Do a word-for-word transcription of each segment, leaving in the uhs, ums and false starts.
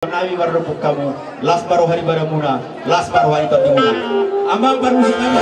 Nami mardomu hamu, las ma roha ni badanmuna, las ma roha ni tondimuna. Amang parmusik nami.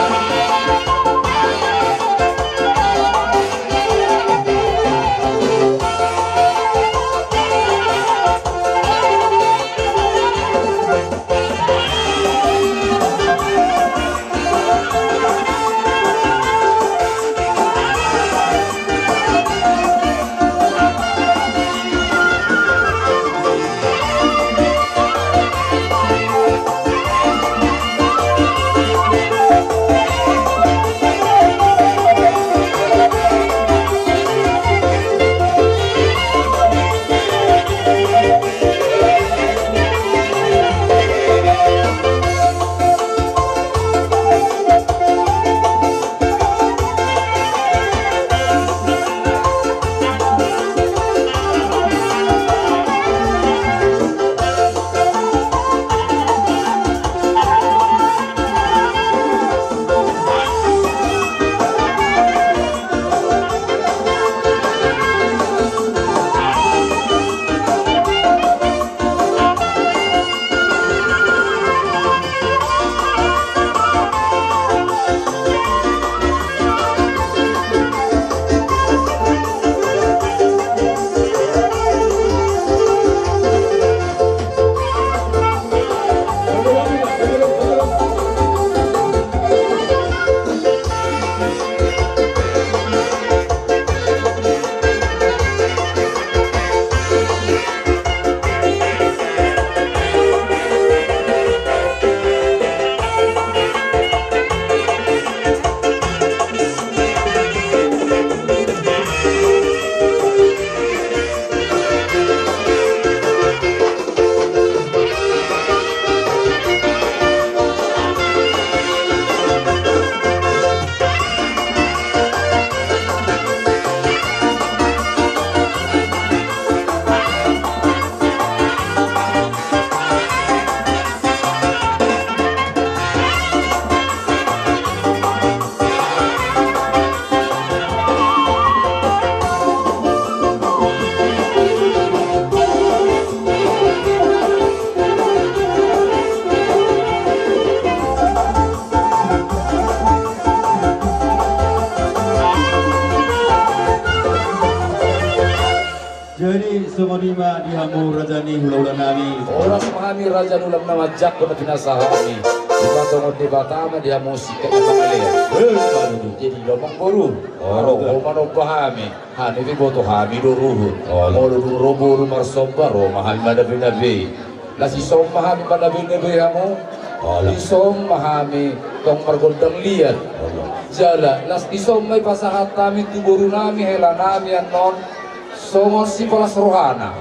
Jadi songon i ma di hamu raja ni hulahula nami. Horas ma hami raja ni ulaon na manjangkon na pinasahat nami. Dipatongon Debata ma di hamu singkat na pangalean. Eh, baru tu. Jadi lomo boru. Oh, ho ma nomba hami. Hami pe iboto hami do ruhut. Oh, molo dung ro boru marsomba ro ma hami manabeinabei. Las dison ma hami manabeinabei hamu. Oh, las dison ma hami tong margondang liat. Oh, las. Jala las dison ma ipasahat hami tu boru nami hela nami annon. Songon sipalas rohana.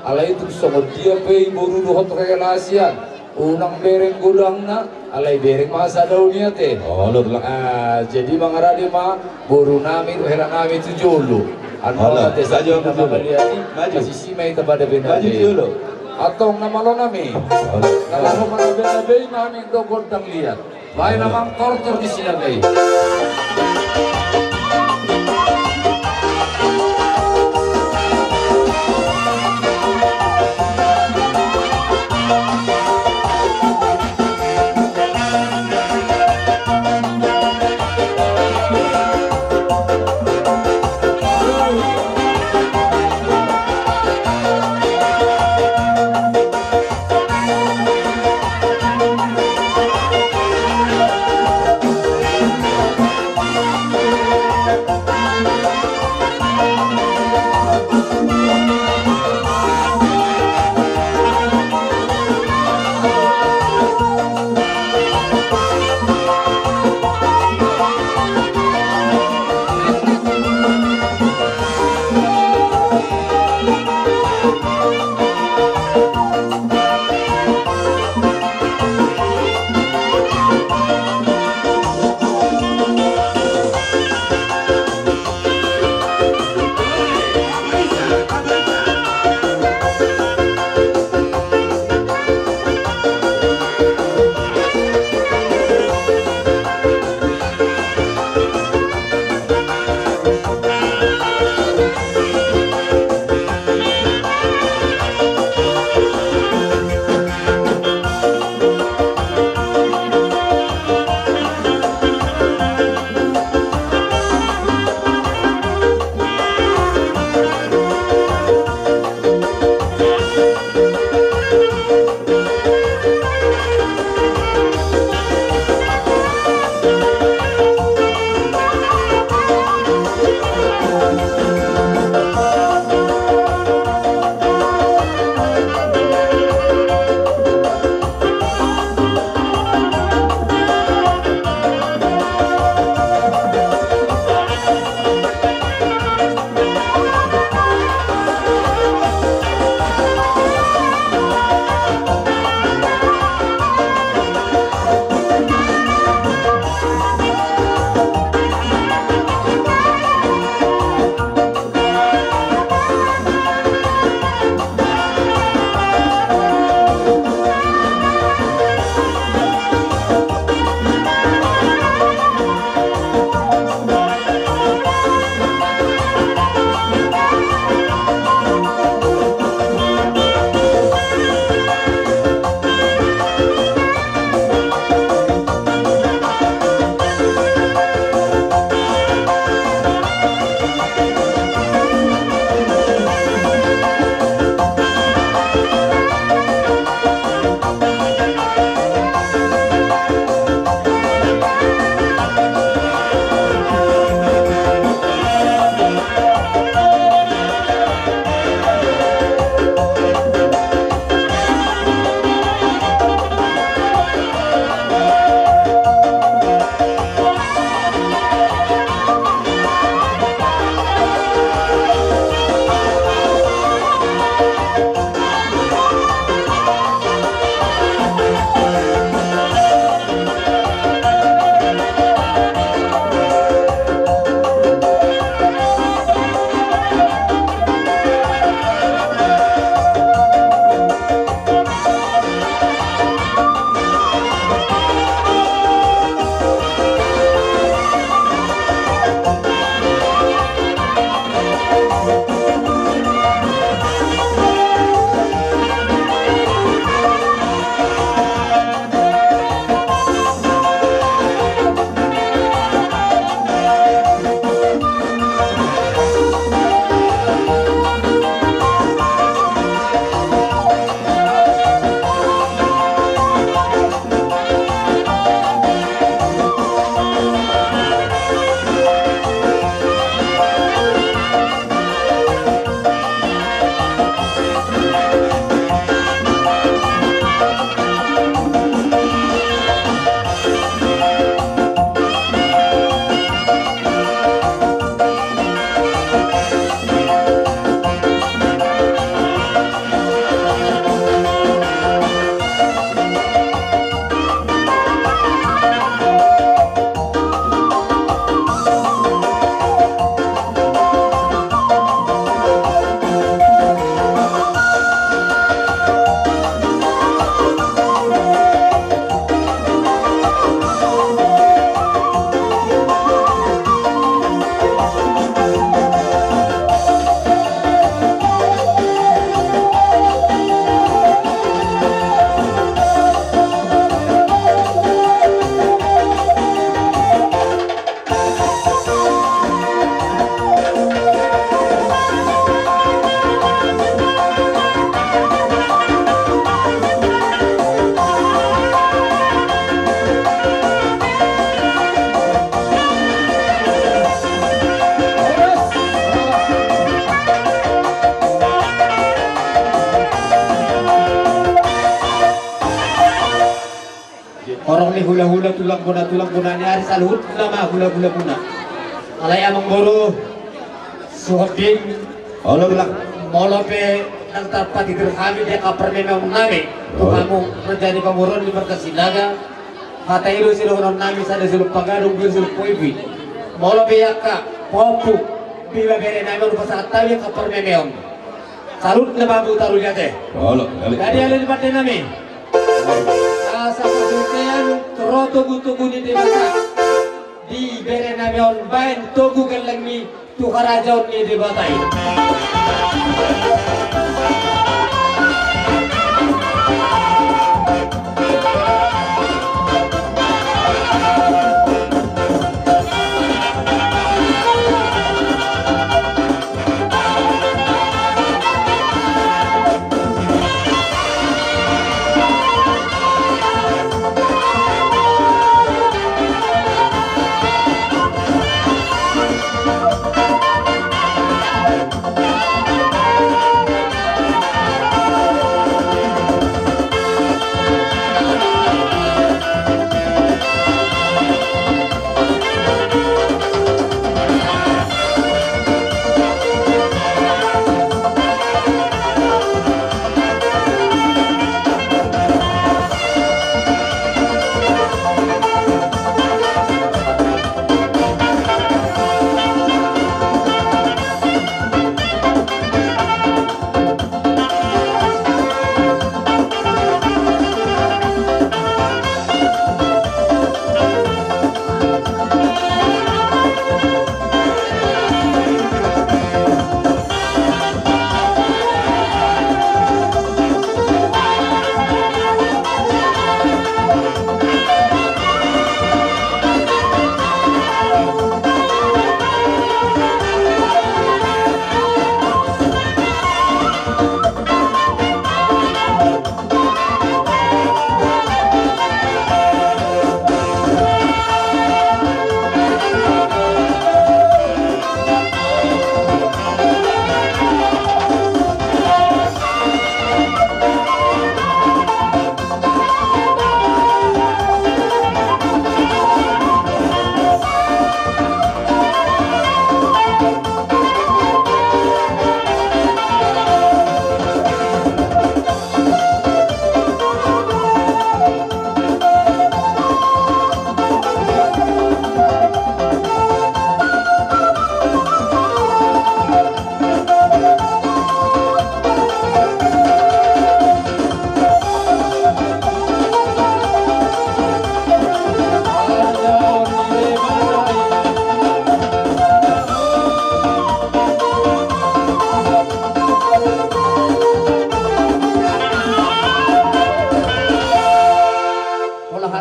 Alai tung songon dia pe i boru dohot hela sian, unang bereng godangna, alai bereng ma hasadaon i ate. Ah, jadi mangarade ma boru nami dohot hela nami tu jolo. Annon ate, maju, maju. Maju. Antong na malo nami. Na laho manabeinabei ma hami do gondang liat. Baen amang tortor di si nami. Horong ni hulahula, tulang bona, tulang bona ni ari, saluhut nama hulahula bona. Alai amangboru, suhut ding. Olo, Tulang. Molo pe ndang tarpatitir hami di angka parmemeon nami tu hamu raja ni pamoruon di marga Sinaga, hata i do sidohonon nami: sada siolop pagadung, dua siolop poipi. Molo pe angka pahompu, ibebere nami on, pasahat hami angka parmemeon. Salut na babu taru liate. Olo, olo. Jadi ale ni pande nami, asa pasuntean ro togutogu ni Debata di bere nami on, baen togu gellengmi tu harajaon ni Debata i.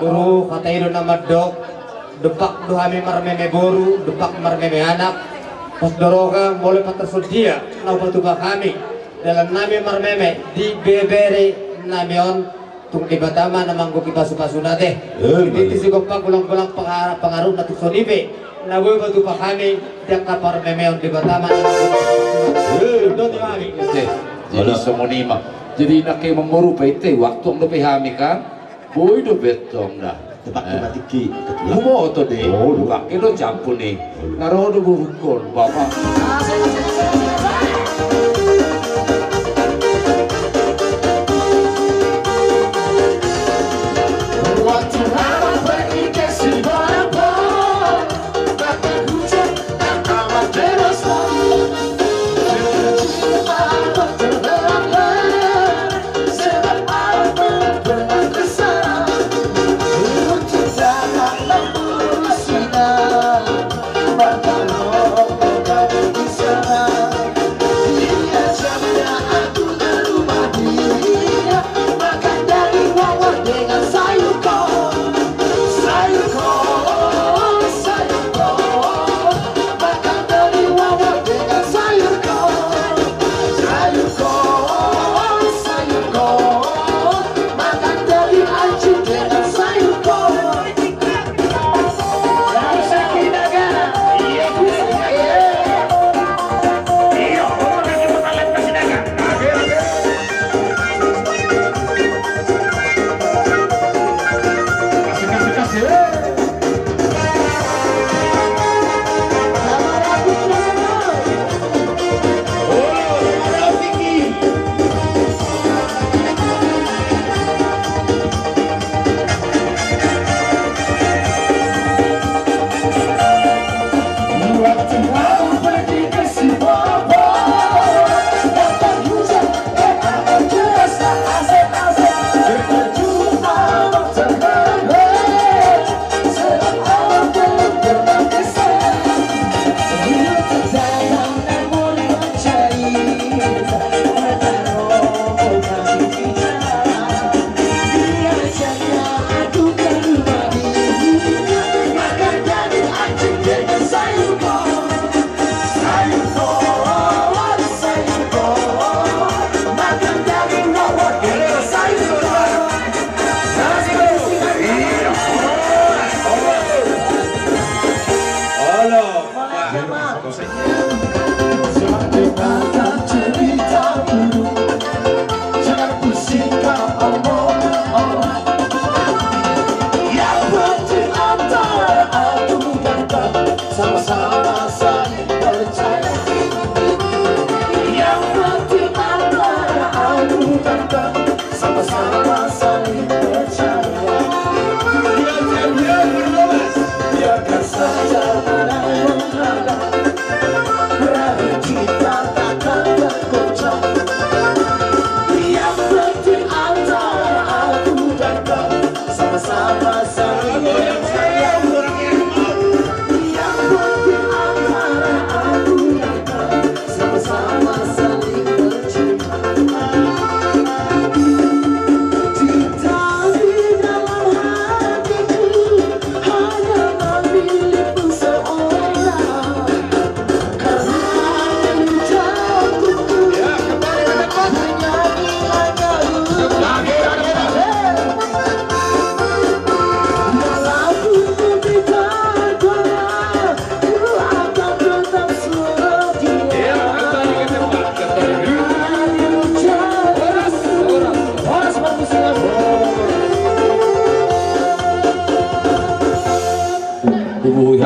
Boru, hata i do na mandok, dompak do hami marmeme boru, dompak marmeme anak. Pos do roha, molo pe tarsondia na hupatupa hami dalan nami marmeme di bebere nami on, tung Debata ma na manggohi pasupasuna ate. Eh, di, di sigompa golanggolang panga-, pangarahutna tung songon i pe na boi hupatupa hami di angka parmemeon, Debata ma na manggohi pasupasuna. Eh, do tu hami. Ate. Jadi songon i ma. Jadi nangkin amangboru, pe ate, waktu on dope hami kan. Boi do bettong da. Tepakki ma tingki. Humoto de. Olo. Pake do campur ni. Olo. Na ro do bohukon, Bapak.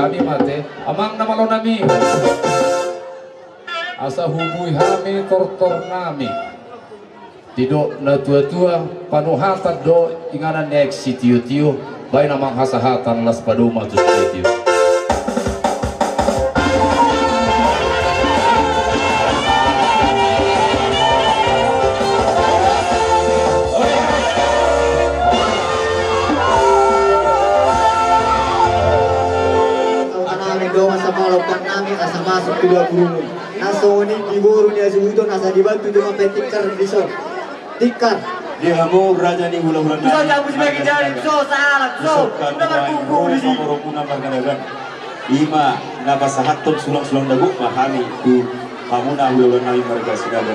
Hami mate, amang na malo nami. Asa hubui hami tortor nami. Didok na tua-tua, panuhatan do inganan ni aek sitio-tio, baen amang hasahatan las padomu ma tu sitio-tio. Nami do masa malo kan nami asa masuk tu dapurmu. Na songon i di boru ni hasuhuton asa dibantu joma pe tikar dison. Tikar. Di hamu raja ni hula-hula nami. Bisa jamu sebagai jari, bisa salah, bisa. Bisa kan udah main berkumpul di sini. Boromuna marga Dagan. Ima na pasahathon sulang-sulang dagok ma hami tu hamuna hula-hula nami marga Sinaga.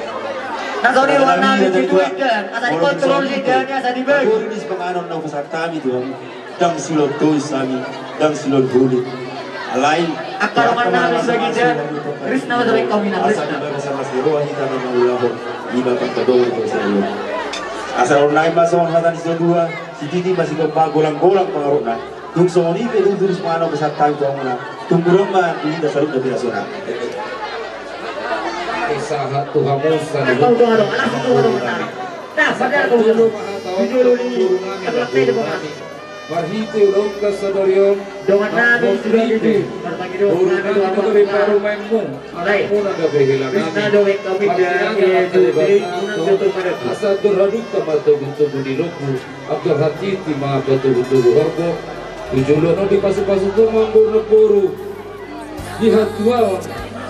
Na songon i hula-hula nami di Tuidan, asa dikontrol lidahnya, asa dibagi. Boru ni sipanganon na pasahat hami tu hamu. Ndang silon tois hami, ndang silon hulit. Alai angka dongan nami Sibaginda, Krisna ma dohot kami na Krisna. Asa di bagasan las ni roha hita na mangulahon, ima pangkadohon dosa ni. Asa ro nai ma songon hata ni situa, sititi ma sigompa, golang-golang pangarahutna. Tung songon i pe tutu di sipanganon pasahat hami tu hamuna. Tung godang ma di hita saluhutna pinasuna. Sahat tu hamu saluhutna. Nah, sadar kau dulu. Di jolo ni, di jolo ni. Marhite ulaonta sadari on, dongan nami sudah gede, boru nami na gabe parumaenmu, anakmuna gabe hela nami. Marhite asa andor hadungka martogu-togu ni lombu, andor hatiti martogu-togu horbo. Tu joloan on dipasu-pasu tu ma boru-boru. Di hatuaon,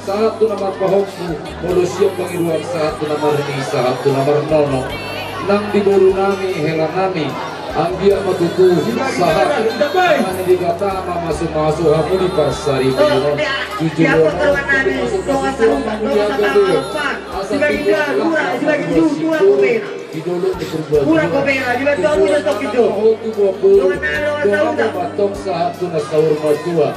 sahat tu na marpahompu, molo sian pangidoan sahat tu na marni, sahat tu na marnono. Nang di boru nami, hela nami, anggiat ma tutu sahat. Nang di Debata ma masu-masu hamu di parsaripeon on. Di joloan on, dipasu-pasu tu ma boru-boru. Asa tu joloan on, di joloan on. Kurang kopena, di bantuan udah stok itu. Dongan na dongan sahuta. Dongan na sahuta.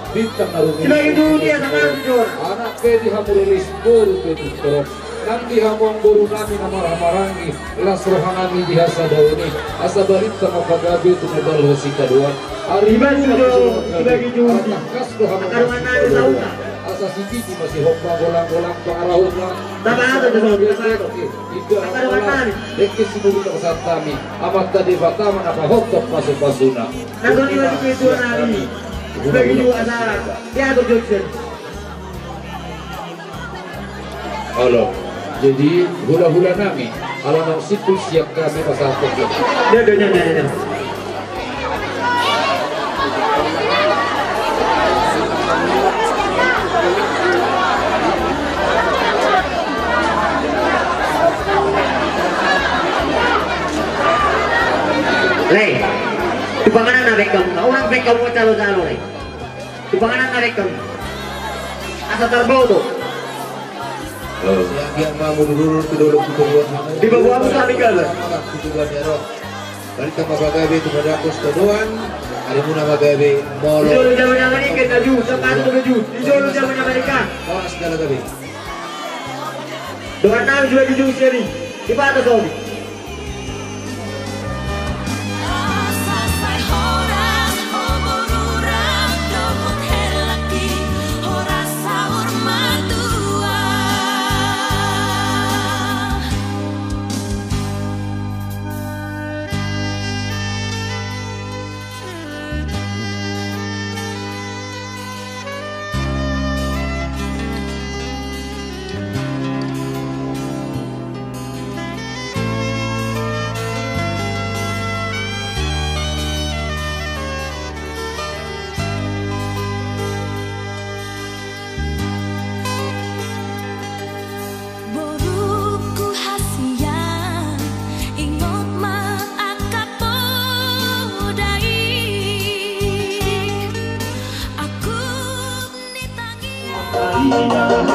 Bintang na rumit. Sebagai dunia sama jor. Anak pe di hamu riris, boru pe tu torop. Nang di hamu boru nami na marhahamaranggi, las roha nami di hasadaon i. Asa balintang ma pagabe tu na balho sitadoan. Ari di bantu do, sebagai dunia. Tangkas do hamu. Angka dongan nami sahuta. Asa sititi ma sihompa golang-golang pangarahutna. Tamba atas do, tamba atas. Iga angka dongan nami. Dengke sinuhut na pasahat hami, Amanta Debata ma na pahothon pasu-pasuna. Na songon i ma di ketua nami. Bagi dua asa diatur Johnson. Halo. Jadi hula-hula nami, ala naung simpul sian hami pasahathon. Ya, ya, ya, ya, ya. Le, tu panganan na baen hamu, unang baen hamu calo-calo, le. Tu panganan na baen hamu. Asa tarboto. Halo. Siap, siap, ma, mundur-mundur, tu dolok, tu dolok. Di bawah hamu kami kabar. Di bawah dia, roh. Balintang ma pagabe tu na dapot sitadoan, arimuna ma gabe molo. Di jolo jaman-jaman i, kita ju, sepatu baju. Di jolo jaman-jaman i, kan. Horas jala gabe. Dongan nami sudah di jolo sini. Di batas on. Boruku hasian, ingot ma angka poda i. Aku ni tangiang.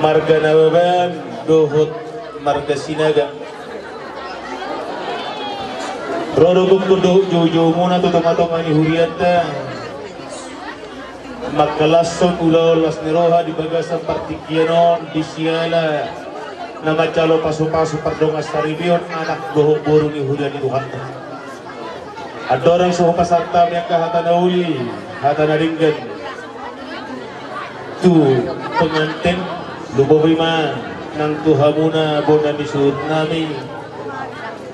Marga Nababan dohot marga Sinaga. Ro do gokkon dohot joujoumuna tu tongatonga ni hurianta, mangkalashon ulaon las ni roha di bagasan partingkian on di siala na manjalo pasupasu pardongansaripeon anak dohot boru ni huria ni Tuhanta. Andorang so hupasahat hami angka hata na uli, hata na denggan tu penganten, lumobi ma nang tu hamuna bona ni suhutnami.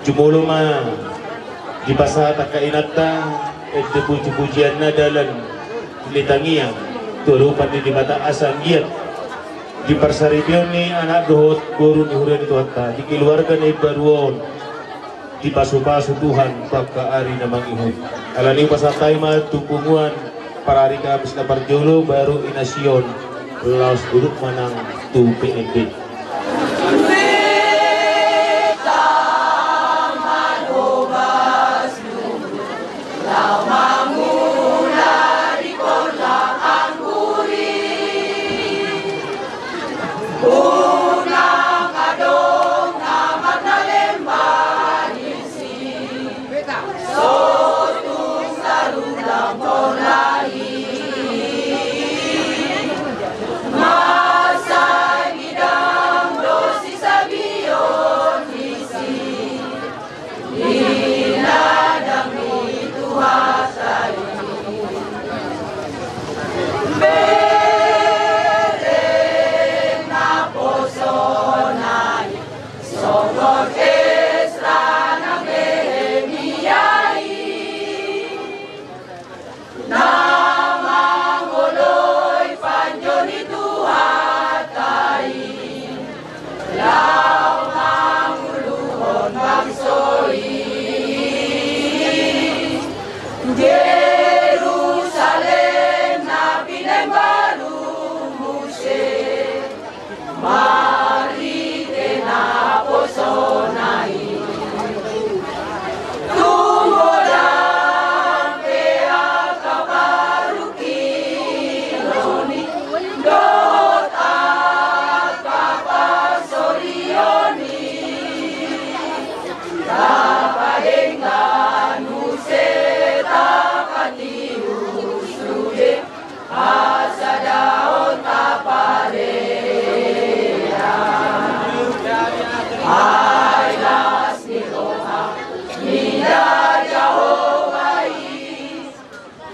Jumolo ma dipasahat angka inanta ende pujipujianna dalan ni tangiang tu adopan ni Debata asa anggiat di parsaripeon ni anak dohot boru ni huria ni Tuhanta di keluarga na imbaru on dipasupasu Tuhan tu angka ari na mangihut. Alani i hupasahat hami ma tu punguan parari Kamis na parjolo baru i na sion, laos duduk ma nang tu P M B. Na mangoloi panjo ni Tuhanta i, laho manguluhon bangso i. Jerusalem na pinembaru muse, marhite naposona i. Tung godang pe angka parungkilon i dohot angka parsorion i, tapadenggan muse tapatiur sude. Hasadaon tapalean. Ai las ni roha mida Jahowa i,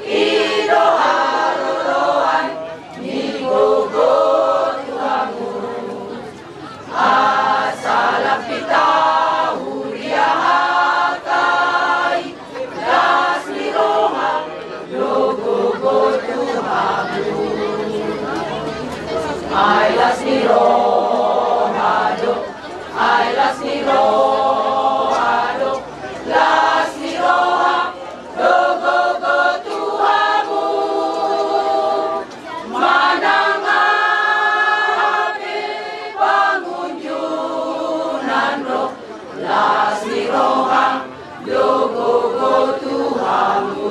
i do haroroan ni gogo tu hamu. Asa lam hita huria hata i, las ni roha do gogo tu hamu. Ai las ni roha do, ai las ni roha do, las ni roha do gogo tu hamu. Manang aha pe pangunjunan ro, las ni roha do gogo tu hamu.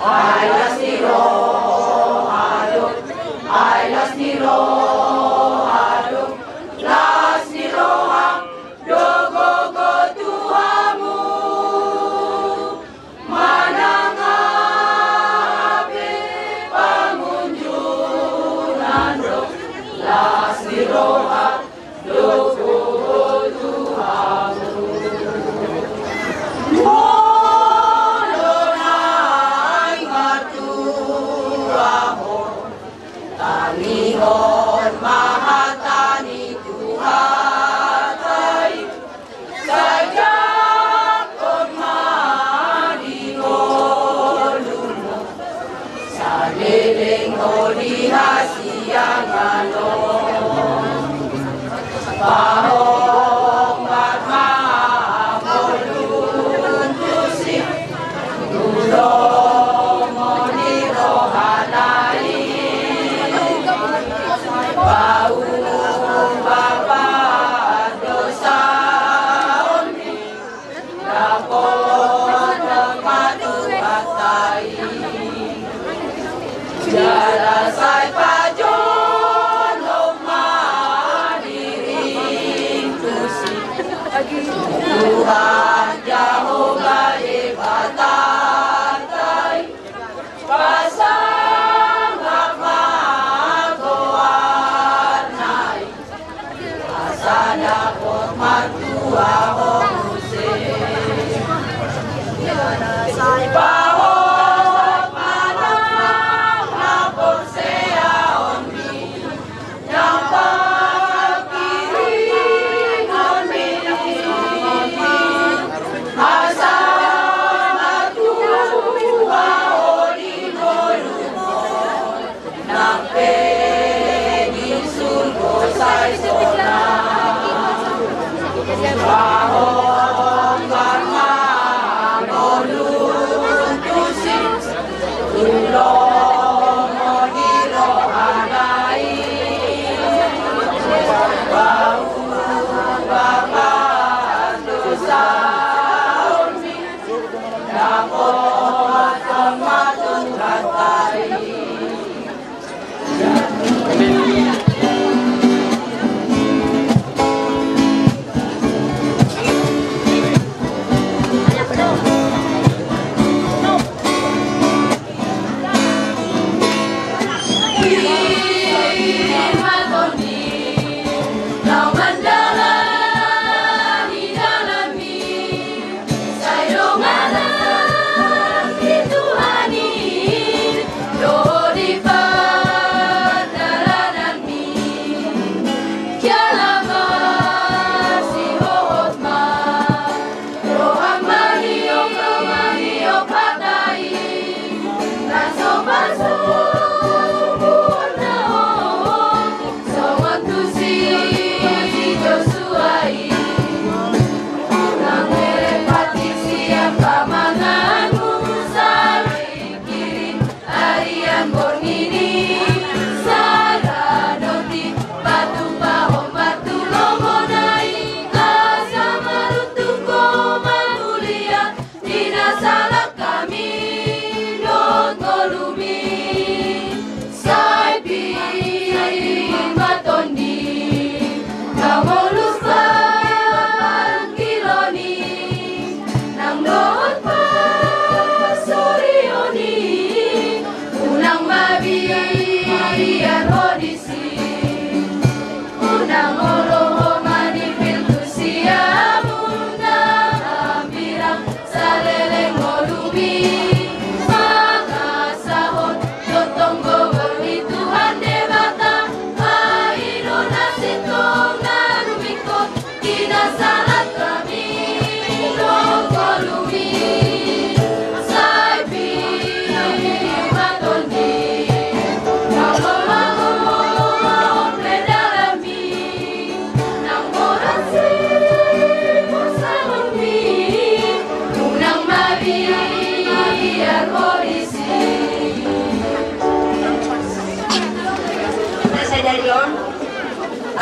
Ai las ni roha do, ai las ni roha do, las ni roha do gogo tu hamu. Manang aha pe pangunjunan ro, las ni roha do gogo tu hamu. Molo na ingot tu ahu, tangihon ma hata ni Tuhanta i. Sai jangkon ma di ngolum, saleleng ho di hasiangan on. Pahombar ma ngolum tusi, tu lomo ni rohana i. Paubah pardosaonmi, dapothon ma Tuhanta i. Jala sai pajo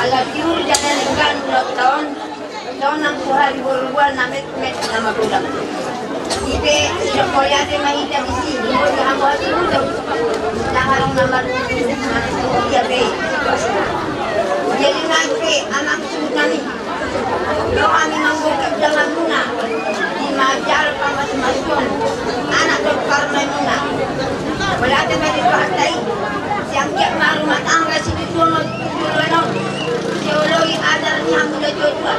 Ala tiur jala denggan ulaonta on, sonang tu hali borbuan na metmet na magodang. Ipe sidok mauliate ma hita disi, molo hamu hasuhuton. Nunga adong na marhite, ia pe. Jadi nangkin pe amang suhut nami. Ro hami manggohi donganmuna di manjalo pamasumasuon anak dohot parumaenmuna. Mauliate ma di Tuhanta i. Sian anggiat marumah tangga situtu on tu joloan on. Sioloi ajar ni hamu natuatua.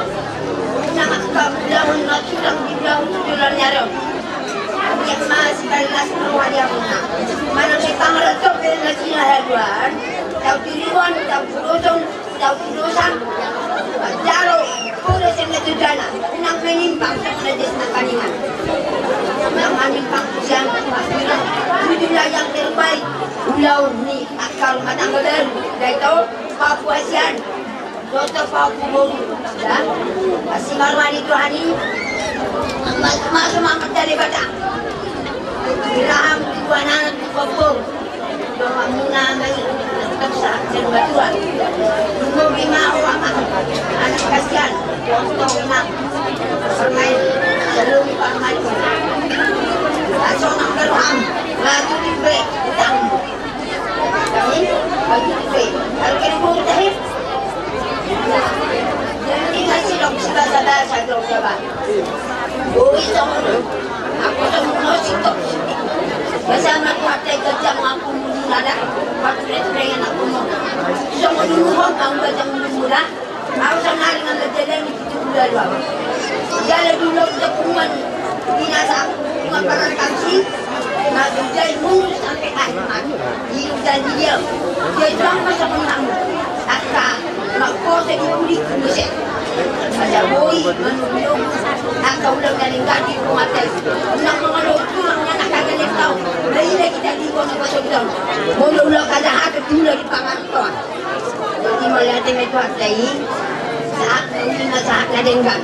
Unang angka ulaon na sulang diulahon tu joloan ni ari on. Anggiat ma sipalas ni roha di hamuna. Manang sai pangaranto pe na sinahaduan. Tau tu riwan, tau tu doson, tau tu dosan. Manjalo poda sian na tondina. Unang manyimpang sian na jes na paningan. Unang manyimpang sian na paningan. Itulah yang terbaik. Ulaon ni angka rumah tangga baru. Dai to, Papua sian. Dohot Papua boru. Ya. Asi ma roha ni Tuhan i. Mas, mas, semangat dari Batak. Abraham tu anak tu Papua. Donganmuna ma i, tetap sahat sian Batua. Nunga bima o ama, anak kasian, contoh inang. Permain, selalu parmain. Sonang do roham, batu di be, utang. Batu di be, kalau kena bau tahe. Jadi nasi dong, sibasa-basa dong, coba. Boi songon on. Aku songon on sitop. Basa ma Tuhanta i, ganjang ma ampun muna da. Pature-turengan ampun muna. Songon on, au ganjang ampun muna. Au saonari nga manjalani pitu bulan, au. Jala di ulaon japungan, binasa aku, cuma barang kamsi. Maju jai mundur sampe akhir mati. Hidup dan diam. Dia juang masa pun kamu. Angka mangkosa di kulit muse. Masa boi manurunok. Angka ulaon na denggan di rumah tangga. Unang mangalo tulang anak kagak yang tahu. Nah, ini kita di kota kosong dong. Mau ulaon kagak ada, tinggal di pangan toh. Jadi mauliate ma Tuhanta i. Sahat na uli ma sahat na denggan.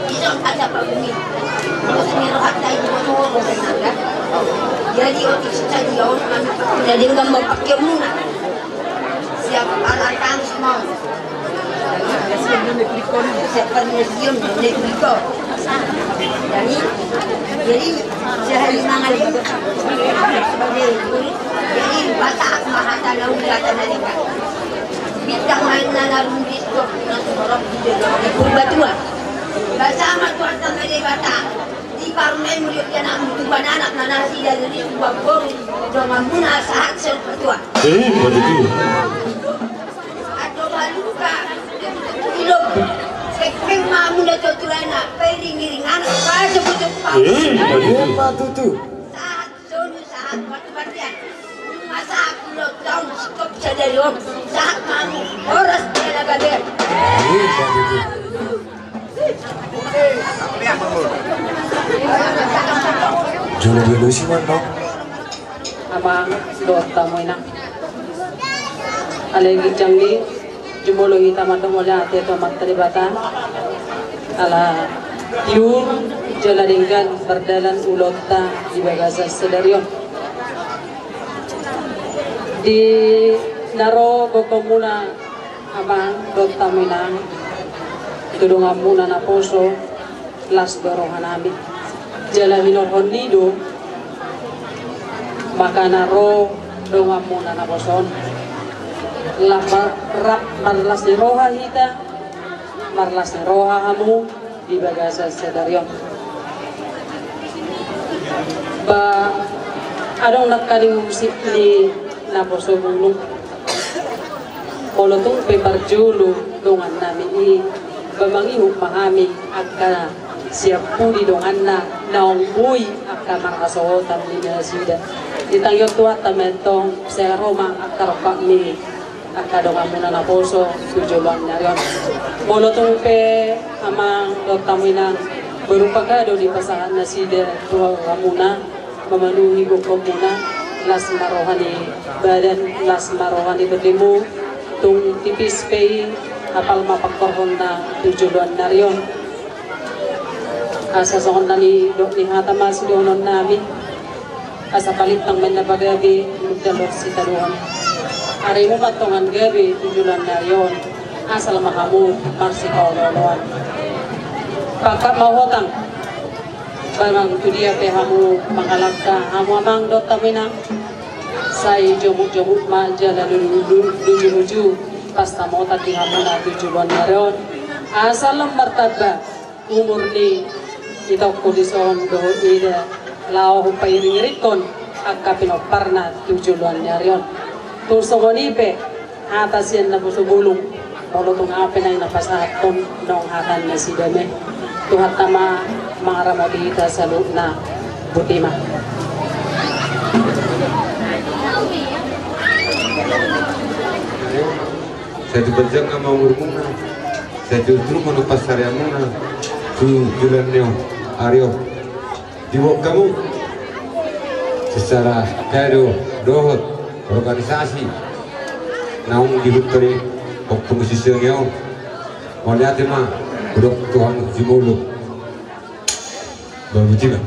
Ison asa pabungi. Terus ni rohanta i di boto boto nangga. Jadi otik sisa dia on kami na denggan mau pakai muna. Siap alatang semua. Siap pernesium, nepliko. Jadi, jadi sehari mangalim sebagai guru. Jadi Batak ma hata na uli, hata na denggan. Bintang main na narundis dok na sumorop di jolo di Purbatua. Basa ma Tuhanta ma Debata. Di parmen muriot jana mutu bananak na nasi dari di subuang boru. Donganmuna sahat sian Purbatua. Eh, begitu. Ado baluka. Ilok. Sekpeng mamuna toturana. Pairing-iring anak. Pasu butuh pasu. Eh, begitu. Sahat. Solu sahat waktu bandian. Nunga sahat puluh tahun stop sadari on. Sahat mamu horas dia na gaber. Jolo dia lusi man no. Ama dohot tamu inang. Alai ginjang ni jumolo hita mandok mauliate tu Amanta Debata. Ala tiur jala denggan mardalan ulaonta di bagasan sadari on. Di na ro gokhonmuna amang dohot tamu inang tu donganmuna naposo. Las do rohanami. Jala hinorhon ni do maka na ro donganmuna naposo on. Rap marlas ni roha hita, marlas ni roha hamu di bagasan sadari on. Ba adong nangkaning musik ni naposo bulung. Molo tung pe parjolo dongannami i, ba mangihut ma hami angka sian pudi donganna naung boi angka marhasohotan ni nasida. Ditangion Tuhanta ma antong sai ro ma angka rohakmi angka donganmuna naposo tu joloan ni ari on. Molo tung pe amang dohot tamu inang berupa kado dipasahat nasida tu hamuna, mamanuhi gokhonmuna, las ma roha ni badan, las ma roha ni berlimu, tung tipis pe i, apal ma pangkorhonna tu joloan ni ari on. Asa songon na nidok ni hata ma sidohononnami, asa palintang ma inna pagabe, mundalor sitadoan. Arimu ma tongan gabe tu joloan ni ari on. Asal ma hamu marsipaolooloan. Pangkat ma hotang. Barang tu dia pe hamu mangalangka, hamu amang dohot hamu inang, sai jomukjomuk ma jala lujuluju, pasamota di hamuna tu joloan ni ari on. Asa lam martamba umur ni itongku dison dohot ida, laho pairingiringkon angka pinomparna tu joloan ni ari on. Tung songon i pe hata sian naposo bulung, molo tung aha pe naeng na pasahathon, nunga hata ni nasida ma i. Tuhanta ma mangaramoti hita saluhutna. Botima. Sai tu panjang ma umurmuna, sai tu turpuk ma pansarianmuna tu joloan ni ari on. Diboan hamu secara kado dohot organisasi naung di huta ni Ompu Musisi Songiaur. Mauliate ma hudok tu hamu jumolo. Botima.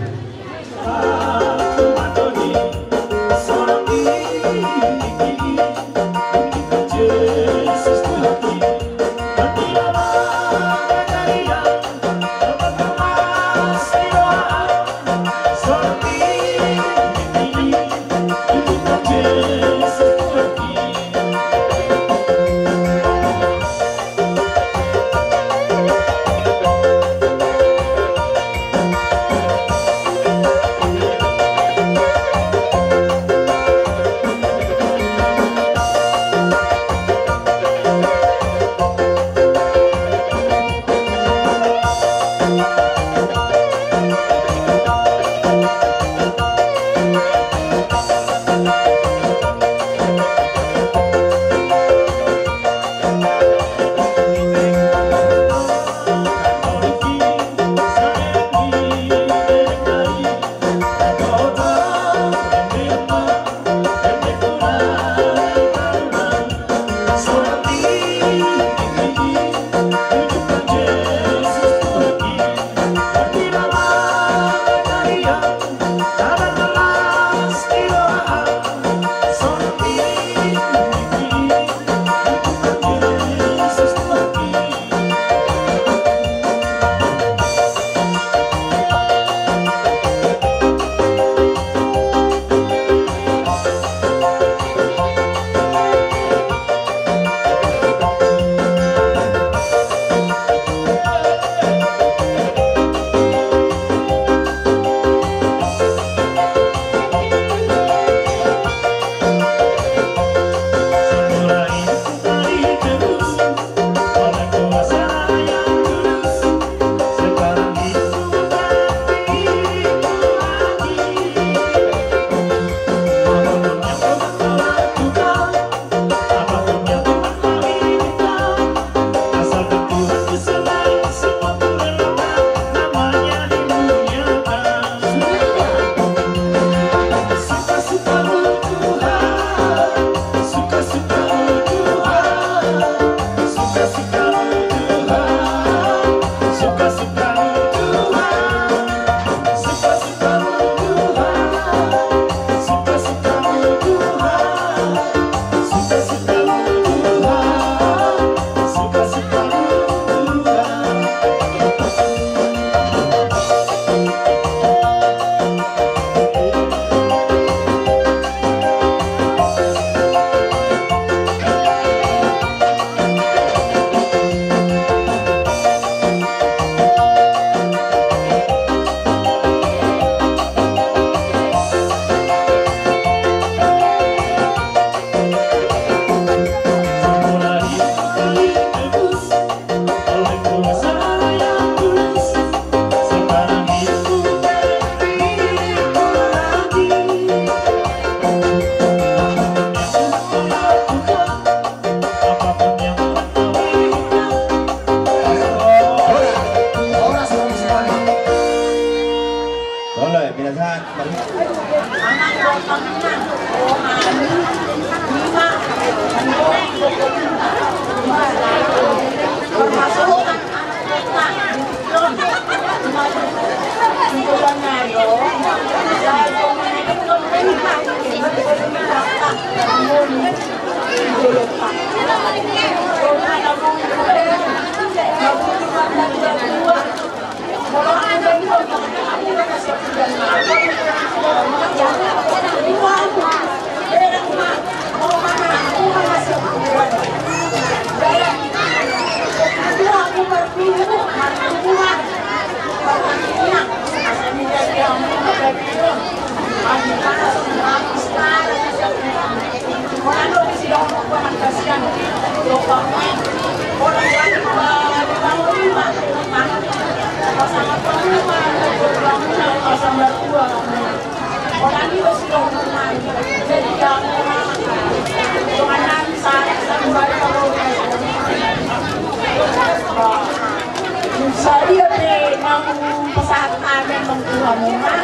Sadia pe naung pasahat hami ma tu hamuna,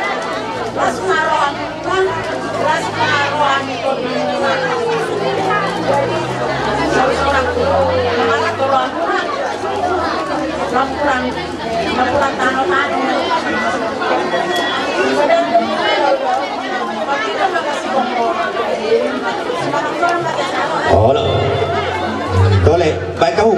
las ma rohamuna, las ma roha ni tondi muna. Jadi, saur-saur mangalap tu rohamuna, lampuran, lampuran tano-tano. Olo. Tole, baik kau.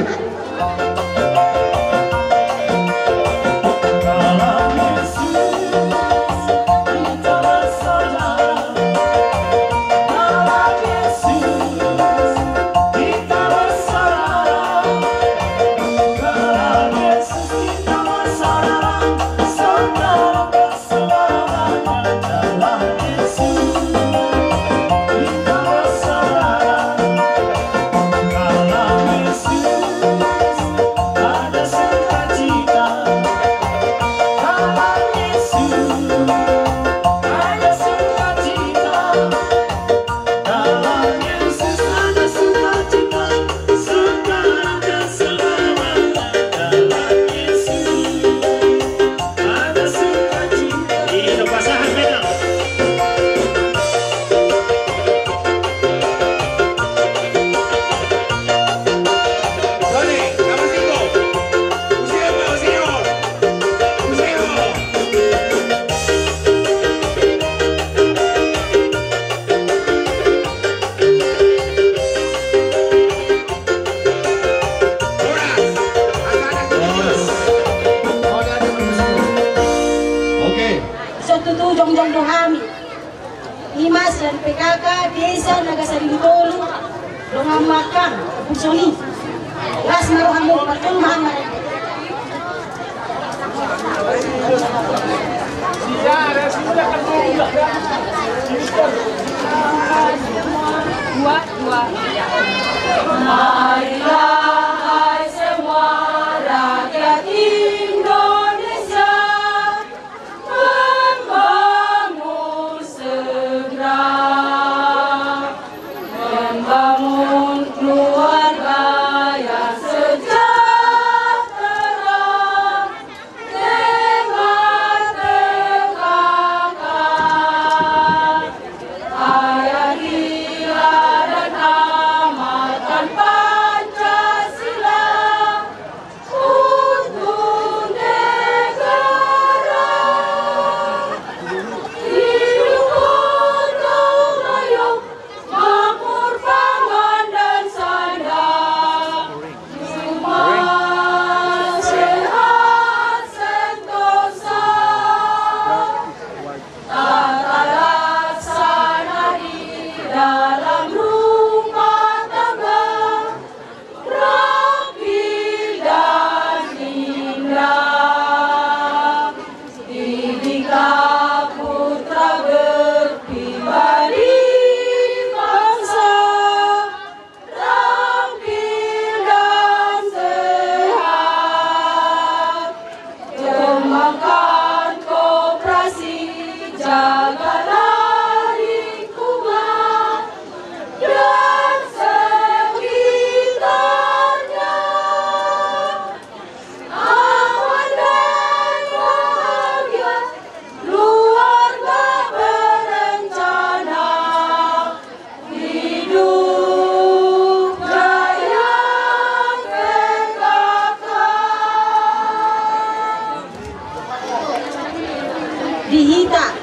Oke. Songon tutu jongjong do hami. Ima sian P K K Desa Nagasaribu Tolu, dongan mangkang, Busoni. Las ma rohamu, marjolo ma hami. Dua, dua. Marilah, hai semua rakyat Indonesia, membangun segera, membangun keluarga yang sejahtera. Dengan P K K, hayatilah dan amalkan Pancasila untuk negara. Hidup gotong royong, makmur pangan dan sandang, semua sehat sentosa. Tata laksana di dalam rumah tangga, rapi dan indah. Didiklah putra berpribadi bangsa, rapi dan sehat. Kembangkan koperasi, jagalah lingkungan dan sekitarnya. Aman dan bahagia, keluarga berencana, hidup jaya P K K. Di hita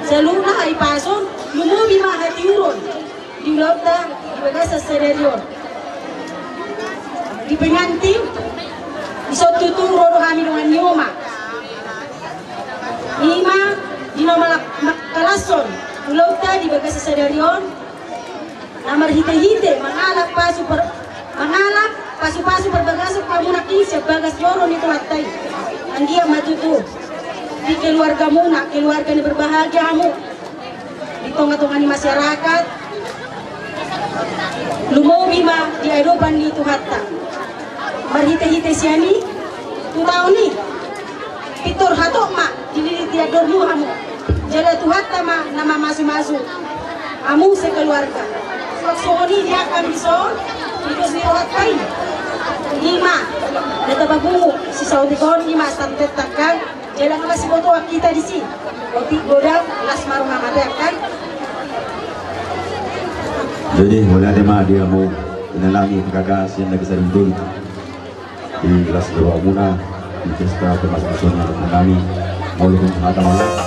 saluhutna hahipason, lumobi ma hatiuron di ulaonta di bagasan sadari on. Di pengantin, dison tutu ro do hami dongan ni oma. Ima di na malak-, mangkalashon ulaonta di bagasan sadari on, na marhitehite mangalap pasu per-, mangalap pasupasu parbagason hamu nangkin sian bagas joro ni Tuhanta i. Anggiat ma tutu di keluargamuna keluarga na berbahagia hamu di tongatonga ni masyarakat, lumobi ma di adopan ni Tuhanta. Marhitehite sian i, tu taon i pintor hatop ma dililit di andormu hamu. Jala Tuhanta ma na mamasumasu hamu sekeluarga. Songon i di angka dison, di dos ni rohanta i. Ima na tapapungu sisaotik on, ima santet tangkang. Jala nga masibotoan hita disi. Otik godang las ma roha, mate angka. Jadi mulai ma di hamu, inanami, kakak, sian na gabe sari dulu. Di las ni rohamuna di pesta pemasumasu ni anaknami. Mauliate ma hata, mauliate.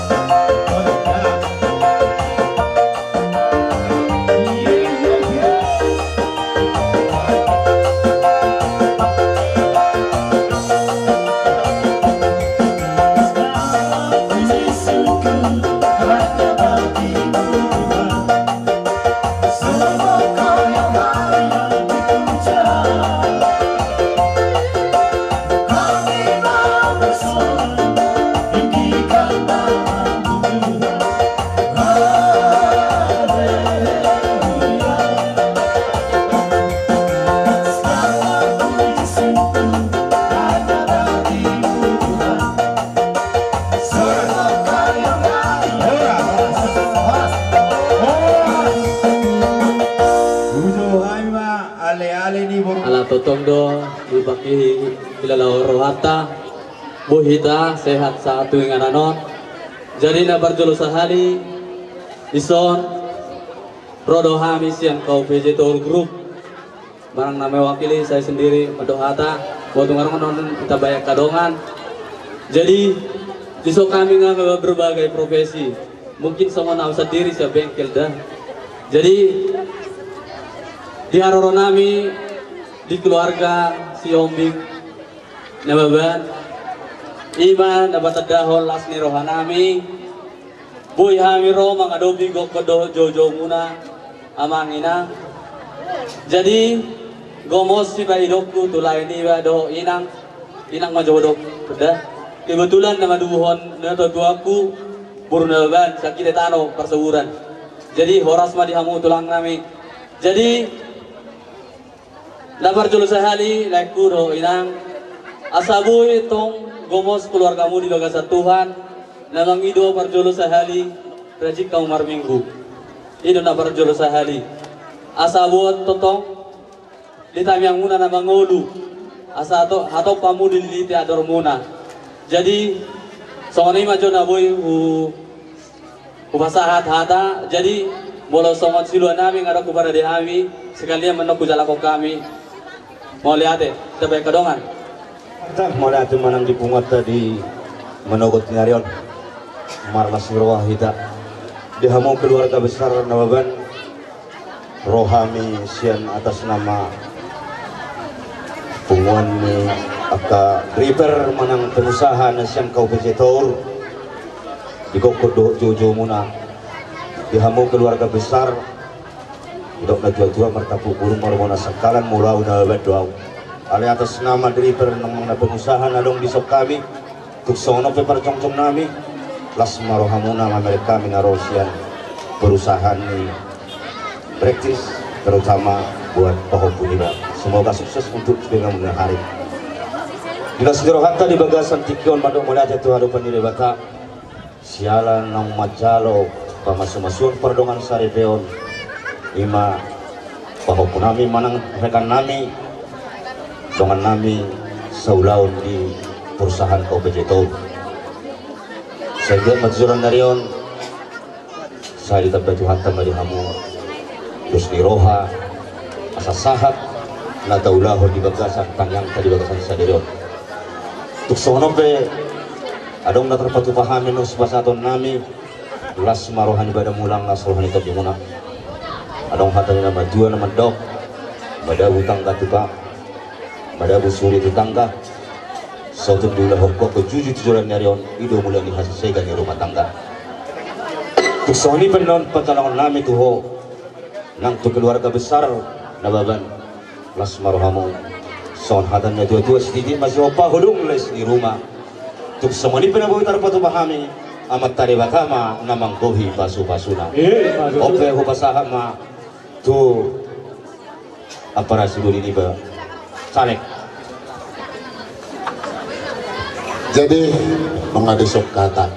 Ala tongtong do dipangkihi, hilala rohanta, boi hita sehat sahat tu inganan on. Jadi na parjolo sahali, dison ro do hami sian K O P J Tour Group. Manang na mewakili saya sendiri mandok hata, boha tung adong on hita bahen angka dongan. Jadi, dison hami nga berbagai profesi. Mungkin songon au sandiri sian bengkel da. Jadi, di haroronami di keluarga Sihombing Nababan, ima na patandahon las ni rohanami. Boi hami ro mangadopi gokkon dohot joujoumuna, amang, inang. Jadi, gomos sipaidonku tu lae niba dohot inang, inang ma jo hudok da. Kebetulan na manduhon natuatuangku boru Nababan, sian Kidetano, Parsaburan. Jadi, horas ma di hamu tulangnami. Jadi, na parjolo sahali, laengku dohot inang, asa boi tong gomos keluargamu di bagasan Tuhan, na mangido parjolo sahali, rajin hamu marminggu. I do na parjolo sahali. Asa boi tong di tangiangmuna na mangolu, asa to-, hatop hamu dililiti andormuna. Jadi, songon i ma jo na boi hu- Hupasahat hata, jadi molo songon siluanami nga adong huparade hami, sekalian ma annon hujalahon hami. Mauliate, tabahen angka dongan. Mauliate manang di punguanta di manogot ni ari on. Marlas ni roha hita. Di hamu keluarga besar Nababan. Ro hami sian atas nama punguan ni angka driver manang pengusaha na sian K O P J Tour, di gokkon dohot joujoumuna, di hamu keluarga besar, didok natuatua, martampuk bulung marumuna sangkalan, molo au Nababan do au. Alai atas nama driver manang na pengusaha na adong dison hami, tung songon on pe parjongjongnami, las ma rohamuna mamereng hami na ro sian perusahaan ni Praktis, terutama buat pahompu niba. Semoga sukses untuk pengambilan hari. Di las ni rohanta di bagasan tingki on mandok mauliate tu adopan ni Debata. Siala naung manjalo pamasumasuon pardongan saripeon, ima pahompunami manang rekannami, dongannami saulaon di perusahaan K O P J Tour. Sai anggiat ma tu joloan ni ari on, sai ditamba Tuhanta ma di hamu dos ni roha, asa sahat na taulahon di bagasan tangiangta di bagasan sadari on. Tung songon on pe, adong na tarpatupa hami, na sipasahatonnami, las ma roha ni badanmuna, las roha ni tondimuna. Adong hata ni na matua na mandok, madabu tangga tu ba, madabu suri tu tangga, sotung diulahon ho angka juju tu joloan ni ari on, i do mula ni hasesegan ni rumah tangga. Tung songon i pe annon pansalahonnami tu ho, nang tu keluarga besar Nababan. Las ma rohamu. Songon hata ni natuatua, sititi ma sihompa, hudung les ni ruma. Tung songon i pe na boi tarpatupa hami, Amanta Debata ma na manggohi pasupasuna. Eh, pasupasu. On pe hupasahat ma tu apara sidoli niba. Caleg. Jadi, mangadu sok kata.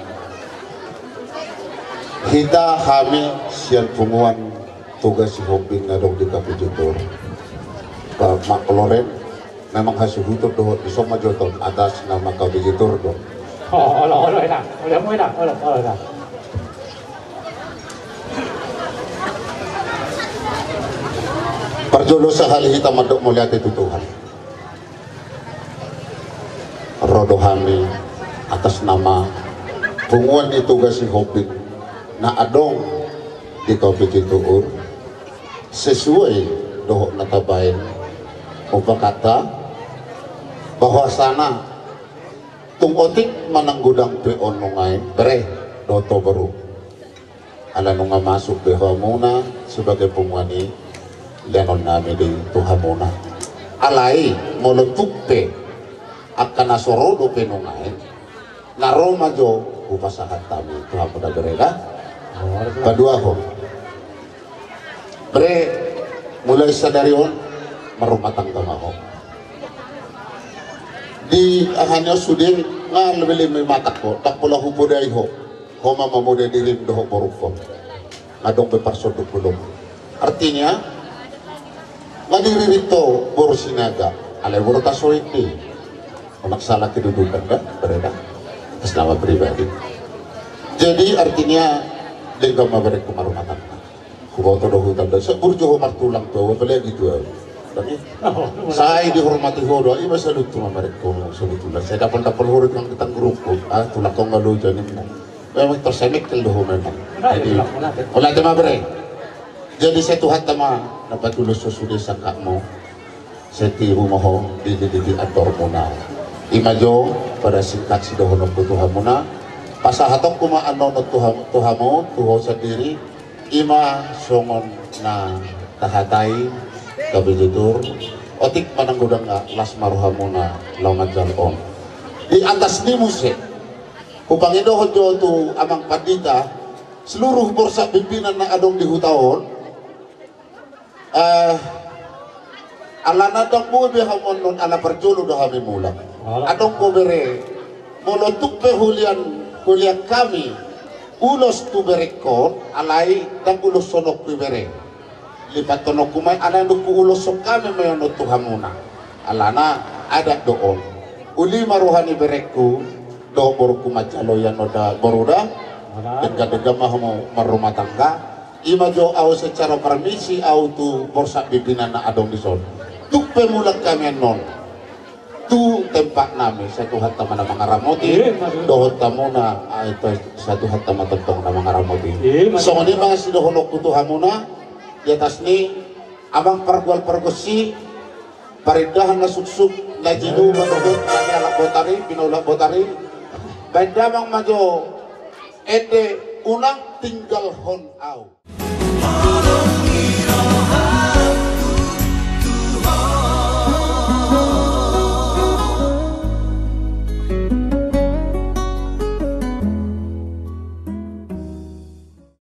Hita hami sian punguan Toga Sihombing na adong di K P J Tour. Pak Mak Loren, memang hasuhuton dohot dison ma jolo atas nama K P J Tour do. Oh, olo, olo, enak. Olo, mu enak. Olo, olo, enak. Parjolo sahali hita mandok mauliate tu Tuhan. Ro do hami atas nama punguan ni Toga Sihombing na adong di K P J Tour, sesuai dohot na tabaen umpakata bahwasana tung otik manang godang pe on nunga i bere dohot boru. Ala nunga masuk be hamuna sebagai punguan i, lehonon nami do i tu hamuna. Alai molo tung pe angka na so ro dope nunga i, na ro ma jo hupasahat hami tu hamuna bere da. Paduahon. Bere, mulai sadari on marrumah tangga ma ho. Di aha ni on sude nga lebih-lebih mata ho, ndang pola hupodai ho. Ho ma mamodai dirim dohot borungkon. Nga adong be parsonduk bolon. Artinya, nga diririt ho boru Sinaga, alai boru Tasoit do i. Unang salah kedudukan da, bere da. Atas nama pribadi. Jadi artinya, denggan ma berengku marrumah tangga. Huboto do hutanda, sai burju ho martulang tu au, apalagi tu au. Tapi, oh, sai dihormati ho do, ima salutu ma berengku sebetulna. Sai dapol-dapol ho do tulang, kita grupku. Ah, tulangkon nga loja ninna. Memang tersemekkel do ho memang. Jadi, mauliate ma bere. Jadi sai Tuhanta ma na patulos ho sude sangkapmu. Sai tibu ma ho di, di, di, di andormuna. Ima jo pada singkat sidohononku tu hamuna. Pasahatonku ma annon on tu ham-, tu hamu, tu ho sandiri. Ima songon na tahatai K P J Tour. Otik manang godang nga las ma rohamuna laho manjalo on. Di atas ni muse, hupangidohon jo tu amang pandita, seluruh borsak pimpinan na adong di huta on. Eh, alana ndang boi be hamu annon, ala parjolo do hami mulak. Adong do bere, molo tung pe hulian, hulian hami ulos tu berengkon, alai ndang uloshononku i bere. Lipathononku ma i, alai ndang huuloshon hami ma i annon tu hamuna. Alana adat do on. Uli ma roha ni berengku dohot borungku manjalo i annon da, boru da. Denggan-denggan ma hamu marrumah tangga. Ima jo au secara permisi au tu borsak pimpinan na adong dison. Tung pe mulak hami annon tu tempat nami, sai Tuhanta ma na mangaramoti. Ima tutu. Dohot hamuna, ah, itu, sai Tuhanta ma tongtong na mangaramoti. Ima tutu. Songon i ma sidohononku tu hamuna, di atas ni amang pargual pargonsi, parindahan na suksuk, na jinu, manogot, na nialap botari, pinaulak botari. Baen damang ma jo ende, unang tinggalhon au.